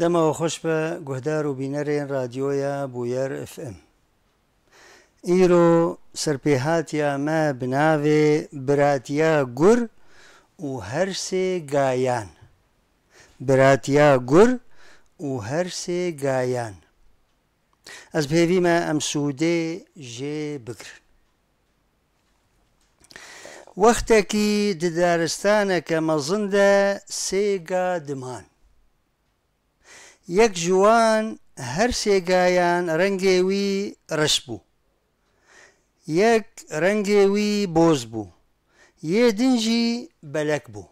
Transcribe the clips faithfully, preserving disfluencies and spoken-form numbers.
Dema we xweş be, guhdar û bînerên Radyoya Bûyer F M. Îro serpêhatiya me bi navê Biratiya Gur û Her Sê Gayan. Biratiya Gur û Her Sê Gayan. Ez bi hêvî me em sûdê jê bigirin. Wextekî di daristaneke mezin de sê ga diman. Yek ji wan her sê gayan rengê wî reş bû. Yek rengê wî boz bû. Yê din jî belek bû.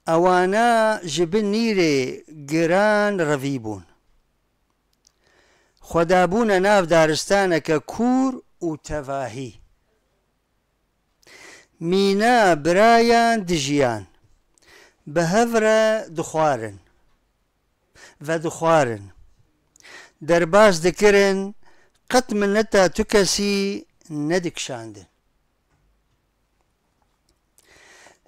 Ewana ji bin nîrê giran revî bûn. Xwe dabûne nav daristaneke kûr û tevahî. Mîna birayan dijiyan. Bi hev re dixwarin. Vedixwarin. Derbas dikirin, qet mineta tu kesî nedikişandin.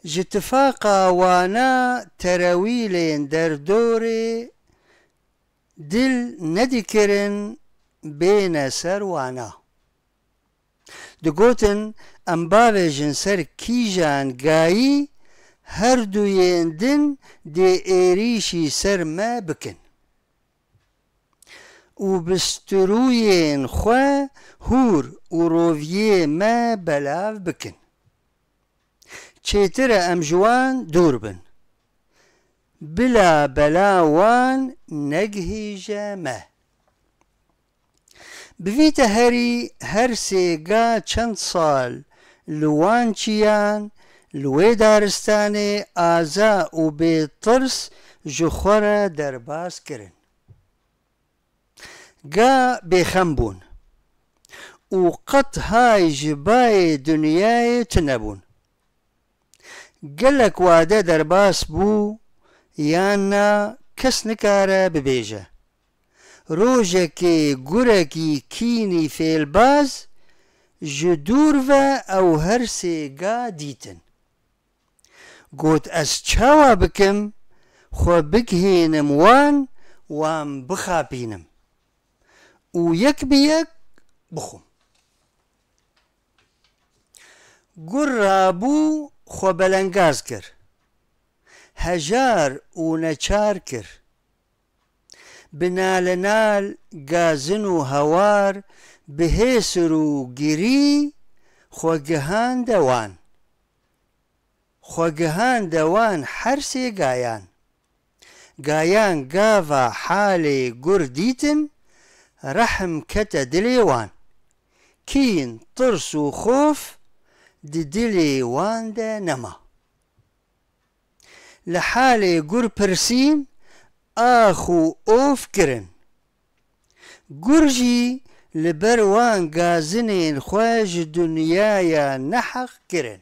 Ji tifaqa wana terewîlên derdorê dil nedikirin bêne ser wana. Digotin, em bavêjin ser kîjan gayî her duyên din dê êrîşî ser me bikin û bi stirûyên xwe hûr û roviyê me belav bikin. Çêtir e em ji wan dûr bin. Bila bela wan negihîje me. Bi vî teherî her sê ga çend sal li wan çiyan, li wê daristanê aza û bêtirs ji xwe re derbas kirin. Ga bêxem bûn û qet hay ji bayê dinyayê tunebûn. Gelek wade derbas bû, yan na kes nikare bibêje. Rojekê gurekî kînî fêlbaz ji dûr ve ew her sê ga dîtin. Got, ez çawa bikim, xwe bigihînim wan, wan bixapînim û yek bi yek bixwim. Gur rabû xwe belengaz kir. Hejar û neçar kir. Bi nalenal, gazin û hewar, bi hêsir û girî xwe gihande wan. Xwe gihande wan her sê gayan. Gayan gava halê gur dîtin, rehm kete dilê wan. Kîn, tirs û xof di dilê wan de nema. Li halê gur pirsîn, ax û of kirin. Gur jî li ber wan gazinên xwe ji dinyaya neheq kirin.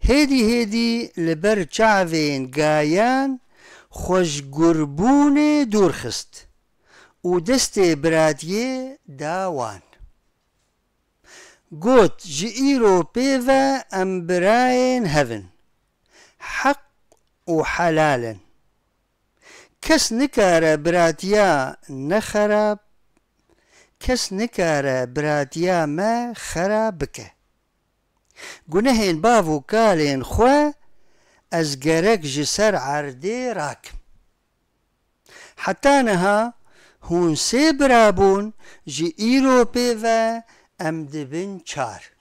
Hêdî hêdî li ber çavên gayan xwe ji gurbûnê dûr xist û destê biratiyê da wan. Got, ji îro pê ve em birayên hev in. Heq û helal in. Kes nikare biratiya nexerab, kes nikare biratiya me xerab bike. Gunehên bav û kalên xwe ez gerek ji ser erdê rakim. Heta niha hûn sê bira bûn, ji îro pê ve em dibin çar.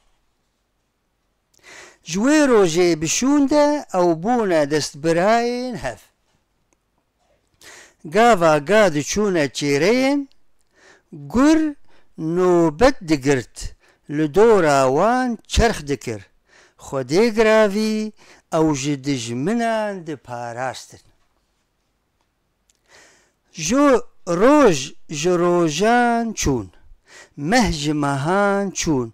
Ji wê rojê bi şûn de ew bûne destbirayên hev. Gava ga diçûne çêreyên, gur nobet digirt, li dora wan çerx dikir. Xwedê giravî ew ji dijminan diparastin. Ji roj ji rojan çûn, meh ji mehan çûn.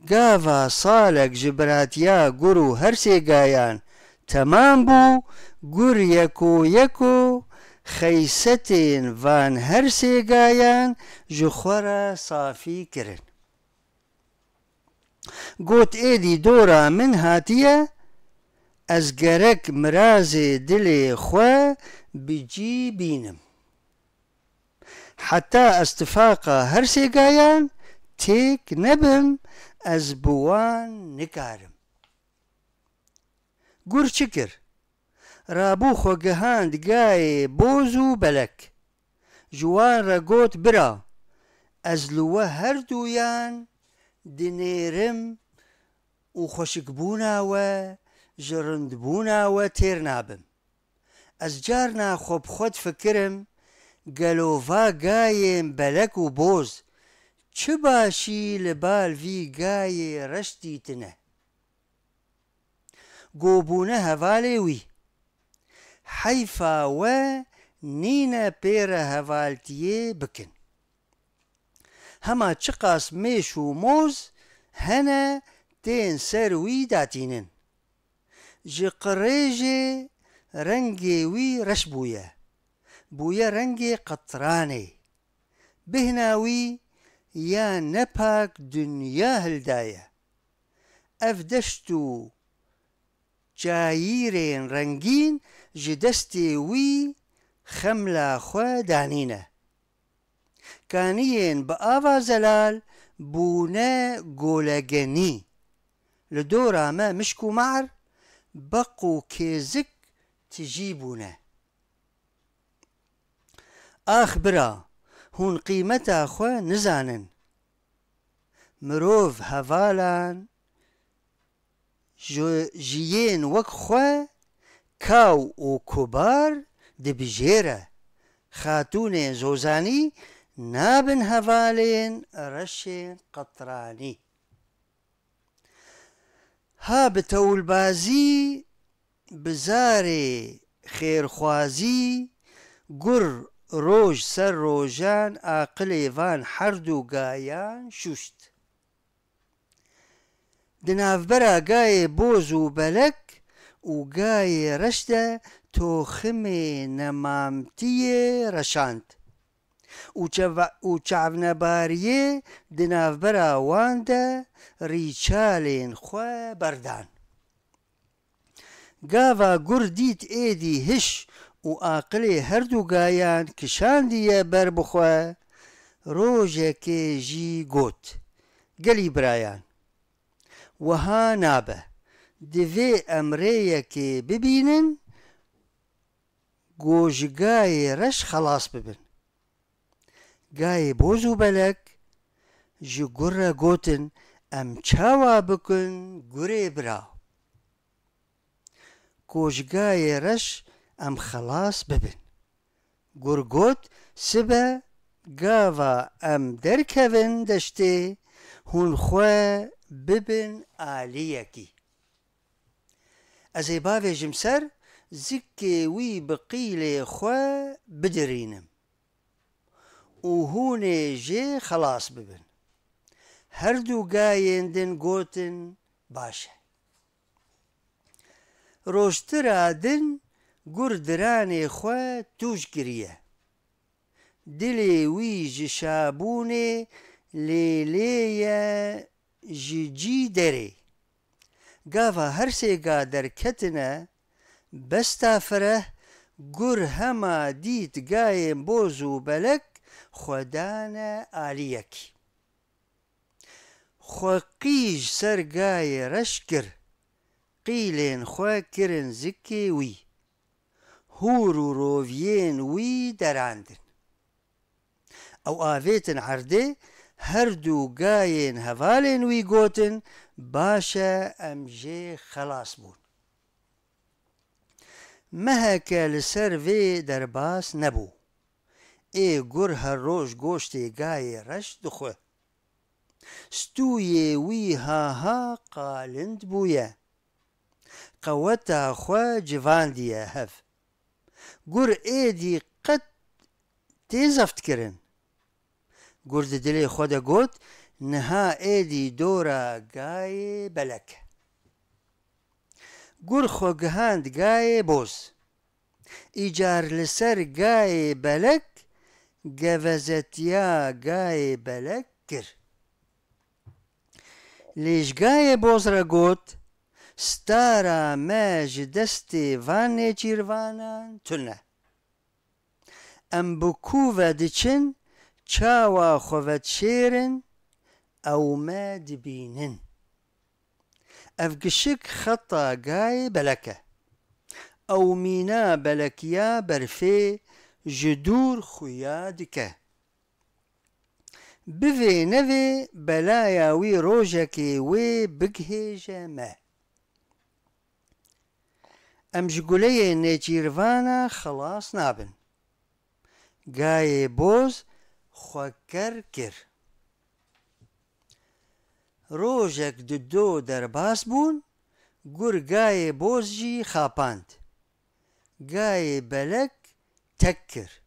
Gava salek ji biratiya gur û her sê gayan temam bû, gur yeko yeko xeysetên van her sê gayan ji xwe re safî kirin. Got, êdî dora min hatiye, Ez gerek mirazê dilê xwe bi cî bînim. Heta ez tifaqa her sê gayan têk nebim, ez bi wan nikarim. Gur çi kir? Rabû xwe gihand gayê boz û belek. Ji wan re got, bira, ez li we her duyan dinêrim û xweşikbûna we, ji rindbûna we têr nabim. Ez carna xwe bi xwe difikirim, gelo va gayên belek û boz çi başî li bal vî gayê reş dîtine. Go bûne hevalê wî. Heyfa we nîne pê re hevaltiyê bikin. Hema çiqas mêş û moz hene tên ser wî datînin. Ji qirêjê rengê wî reş bûye. Bûye rengê qetranê. Bêhna wî ya nepak dinya hildaye. Ev deşt û çayîrên rengîn ji destê wî xemla xwe danîne. Kaniyên bi ava zelal bûne golegenî. Li dora me mişk û mar, beq û kêzik tijî bûne. Ax bira, hûn qîmeta xwe nizanin. Mirov hevalan ji, ji yên wek xwe kaw û kubar dibijêre. Xatûnên zozanî nabin hevalên reşên qetranî. Ha bi tewlbazî, bi zarê xêrxwazî, gur roj ser rojan aqilê van herdu gayan şûşt. Di navbera gayê boz û belek û gayê reş de toximê nemamtiyê reşand û çeva-, û çavnebariyê di navbera wan de rîçalên xwe berdan. Gava gur dît êdî hiş û aqilê herdu gayan kişandiye ber bi xwe, rojekê jî got, gelî birayan, wiha nabe, divê em rêyekê bibînin, ku ji gayê reş xelas bibin. Gayê boz û belek ji gur re gotin, em çawa bikin gurê bira? Ku ji gayê reş em xelas bibin. Gur got, sibe gava em derkevin deştê, hûn xwe bibin aliyekî. Ez ê bavêjim ser, zikê wî bi qîlê xwe bidirînim û hûn ê jê xelas bibin. Herdu gayên din gotin, baş e. Rojtira din gur diranê xwe tûj kiriye. Dilê wî ji şabûnê lêlê ye ji cî derê. Gava her sê ga derketine besta fireh, gur hema dît gayên boz û belek xwe dane aliyekî. Xwe qîj ser gayê reş kir, qîlên xwe kirin zikê wî. Hûr û roviyên wî derandin. Ew avêtin erdê, her du gayên hevalên wî gotin, baş e, em jê xelas bûn. Meheke li ser vê derbas nebû. Ê gur her roj goştê gayê reş dixwe. Stûyê wî ha ha qalind bûye. Qeweta xwe civandiye hev. Gur êdî qet tê zeft kirin. Gur di dilê xwe de got, niha êdî dora gayê belek e. Gur xwe gihand gayê boz. Îcar li ser gayê belek gevezetiya gayê belek kir. Lê ji gayê boz re got, Stara me ji destê van nêçîrvanan tune. Em bi ku ve diçin, çawa xwe vedişêrin, ew me dibînin. Ev gişik xeta gayê belek e. Ew mîna belekiya berfê ji dûr xuya dike. Bivê nevê belaya wî rojekê wê bigihêje me. Em ji guleyê nêçîrvana xelas nabin. Gayê boz xwe ker kir. Rojek di do derbas bûn, gur gayê boz jî xapand. Gayê belek tek kir.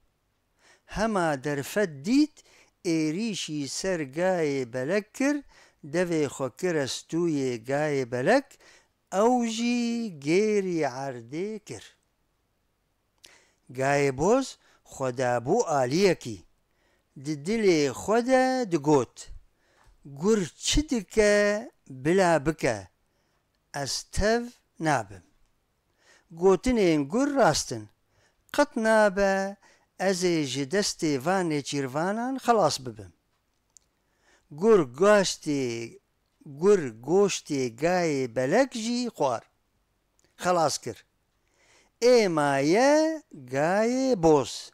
Hema derfet dît, êrîşî ser gayê belek kir, devê xwe kire stûyê gayê belek, ew jî gêrî erdê kir. Gayê boz xwe dabû aliyekî. Di dilê xwe de digot, gur çi dike bila bike, ez tev nabim. Gotinên gur rast in. Qet nabe ez ê ji destê van nêçîrvanan xelas bibim. Gur gaştê, gur goştê gayê belek jî xwar. Xelas kir. Ê maye gayê boz.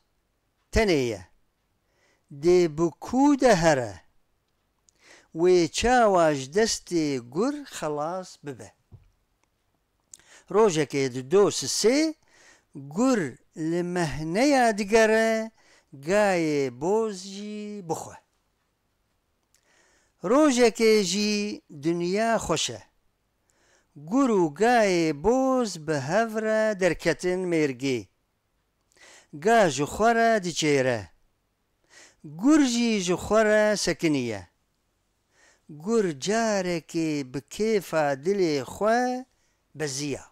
Tenê ye. Dê bi ku de here? Wê çawa ji destê gur xelas bibe? Rojekê di do sisê gur li mehneya digere, gayê boz jî bixwe. Rojekê jî dinya xweş e. Gur û gayê boz bi hev re derketin mêrgê. Ga ji xwe re diçêre. Gur jî ji xwe re sekiniye. Gur carekê bi kêfa dilê xwe beziya.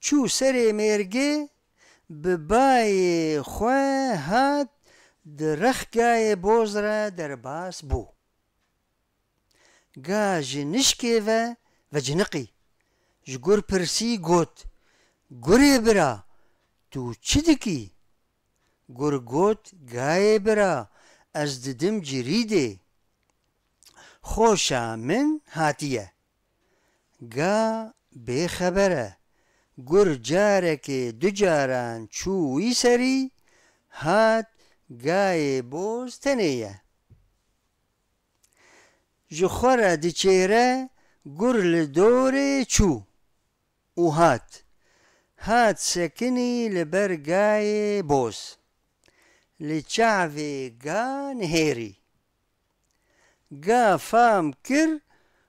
Çû serê mêrgê, bi bayê xwe hat, di rex gayê boz re derbas bû. Ga ji nişkê ve veciniqî. Ji gur pirsî, got, gurê bira, tu çi dikî? Gur got, gayê bira, ez didim cirîdê. Xoşa min hatiye. Ga bêxeber e. Gur carekê du caran çû wî serî, hat, gayê boz tenê ye. Ji xwe re diçêre, gur li dorê çû û hat. Hat sekinî li ber gayê boz. Li çavê ga nihêrî. Ga fam kir,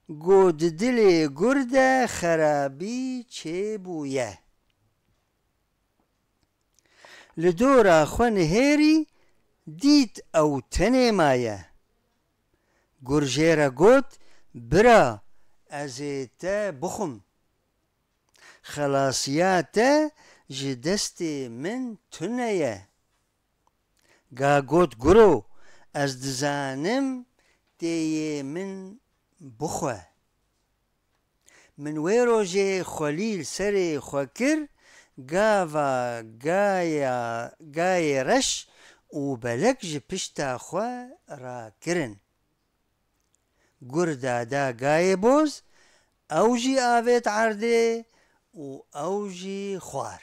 go di dilê gur de xerabî çêbûye. Li dora xwe nihêrî, dît ew tenê maye. Gur jê re got, bira, ez ê te bixwim. Xelasiya te ji destê min tune ye. Ga got, guro, ez dizanim tê yê min bixwe. Min wê rojê xwelî li serê xwe kir, gava gaya, gayê reş û belek ji pişta xwe rakirin. Gur da da gayê boz, ew jî avêt erdê û ew jî xwar.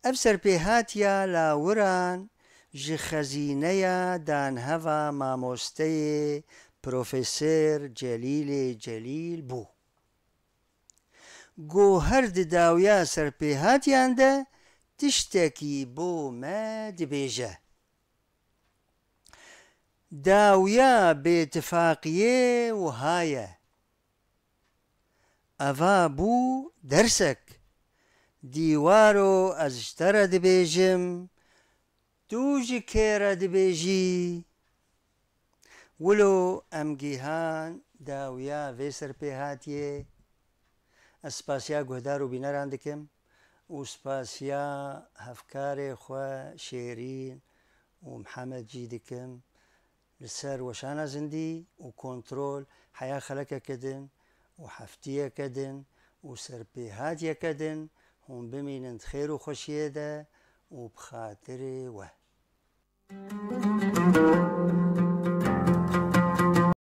Ev serpêhatiya lawiran ji xezîneya danheva mamosteyê Profesor Celîlê Celîl bû. Go her di dawiya serpêhatiyan de tiştekî bo me dibêje. Dawiya bêtifaqiyê wiha ye. Eva bû dersek. Dîwaro, ez ji te re dibêjim, tu ji kê re dibêjî? Wilo em gîhan dawiya vê serpêhatiyê. Ez spasiya guhdar û bîneran dikim û spasiya hevkarê xwe Şêrîn û Mihemed jî dikim. Li ser weşana zindî û kontrol heya xelekeke din û heftiyeke din û serpêhatiyeke din hûn bimînin di xêr û xweşiyê de û bi xatirê we.